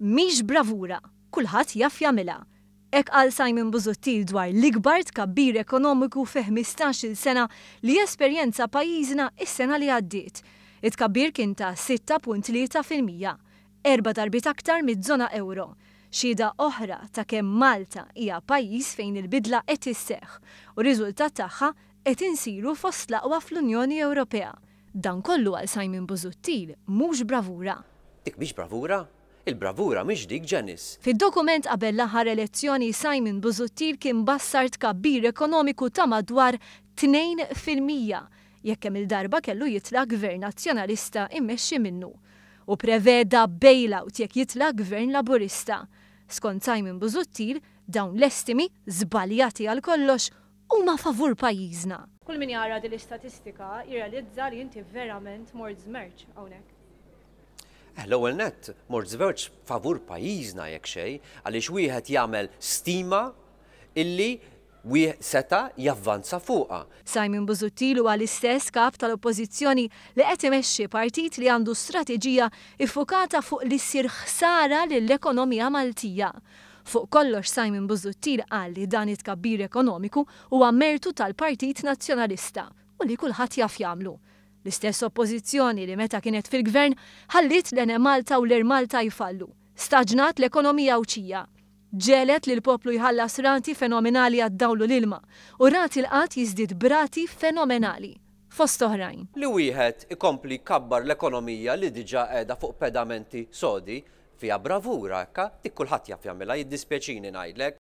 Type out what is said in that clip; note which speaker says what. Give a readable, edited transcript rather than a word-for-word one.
Speaker 1: Mhix bravura, kulħadd jaf jagħmilha. Hekk qal Simon Busuttil dwar l-ikbar tkabbir ekonomiku fi 15-il sena li esperjenza pajjiżna is-sena li għaddiet. It-tkabbir kien ta' 6.3%, erba' darbiet aktar miż-żona ewro. Xhieda oħra ta' kemm Malta hija pajjiż fejn il-bidla qed isseħħ u riżultat tagħha qed insiru fost l-aqwa fl-Unjoni Ewropea. Dan kollu għal Simon Busuttil mhux bravura.
Speaker 2: Dik mhix bravura. Il-bravura mhix dik, Janice.
Speaker 1: Fid-dokument qabel l-aħħar elezzjoni Simon Busuttil kien bassar tkabbir ekonomiku ta' madwar 2% jekk kemm il-darba kellu jitla' gvern nazzjonalista immexxi minnu. U preveda bailout jekk jitla' gvern laburista. Skont Simon Busuttil, dawn l-estimi, żbaljati għal kollox, huma favur pajjiżna. Kull min jara din l-istatistika jirrealizza li inti verament mort żmerċ hawnhekk.
Speaker 2: L-ewwel nett, mort żmerċ favur pajjiżna jekk xejn, għaliex wieħed jagħmel stima illi seta' javvanza fuqha.
Speaker 1: Simon Busuttil huwa l-istess kap tal-Oppożizzjoni li qed imexxi partit li għandu strateġija iffukata fuq li ssir ħsara lill-ekonomija Maltija. Fuq kollox Simon Busuttil qal li dan it-tkabbir ekonomiku huwa mertu tal-Partit Nazzjonalista u li kulħadd jaf jagħmlu. L-istess oppożizzjoni li meta kienet fil-gvern ħalliet l-Enemalta u l-Air Malta jfallu. Staġnat l-ekonomija Għawdxija. Ġegħlet li l-poplu jħallas rati fenomenali għad-dawl u l-ilma u rat il-qgħad jiżdied b'rati fenomenali. Fost oħrajn.
Speaker 2: Li wieħed ikompli jkabbar l-ekonomija li diġà qiegħda fuq pedamenti sodi fiha bravura, hekka, dik kulħadd jaf jagħmilha, jiddispjaċini ngħidlek.